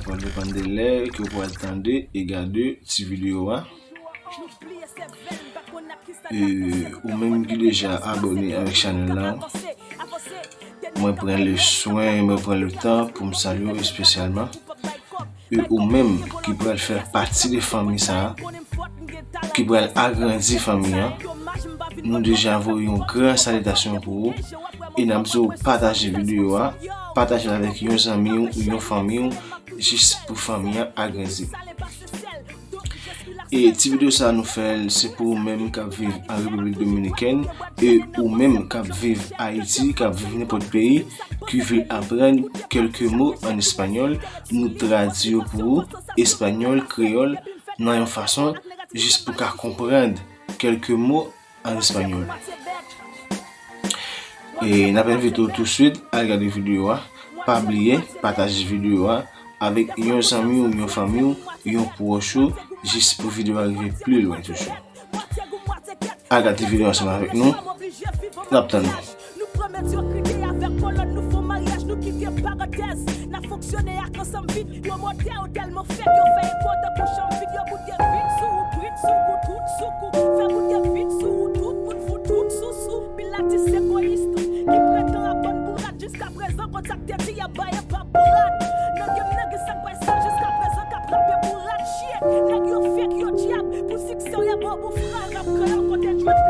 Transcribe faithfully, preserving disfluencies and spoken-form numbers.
Sa va depann de lè ke w pral tande e gade ti videyo a. E ou menm ki deja abòne avèk chanèl la, mwen pran le swen, mwen pran le tan pou m salye w espesyalman. E ou menm ki pral fè pati de fanmi sa a, ki pral agrandi fanmi an, nou deja voye yon gran salitasyon pou ou. E n ap di w pataje videyo a, pataje l avèk yon zanmi w, yon fanmi w, jis pou fanmi an agrandi. E ti videyo sa a nou fè l, se pou ou menm k ap viv an Repiblik Dominikèn, e ou menm k ap viv Ayiti, k ap viv nenpòt peyi, ki vle aprann kèlke mo an espanyòl, nou tradui yo pou ou, espanyòl, kreyòl, nan yon fason, jis pou w ka konprann kèlke mo an espanyòl. E n ap envite w touswit al gade videyo a. Pa bliye pataje videyo a avèk yon zanmi w, yon fanmi w, yon pwòch ou, jis pou videyo a rive pi lwen toujou. Al gade videyo ansanm avèk nou. N ap tann nou. Nou pran medyokrite avèk kolòn, nou fè maryaj, nou kite parantèz. N ap fonksyone ak ansanm vit, yo monte yo tèlman fèk, yo fè eko tankou chanm vid, yo boute vit sou ou, twit sou ou, tout sou kou, fè boute vit sou ou, tout moun fou, tout sou sou. Pilatis egoyis ki pretan ap vann bourad, jiska prezan kont sa k te di y ap bay e p ap bourad. Nan game nan gen sa k bay san, jiska prezan k ap rape pou rad shit. Nèg yo fèk, yo dyab, pou siksè w ye bon pou fran, rap kreyòl kote jwèt.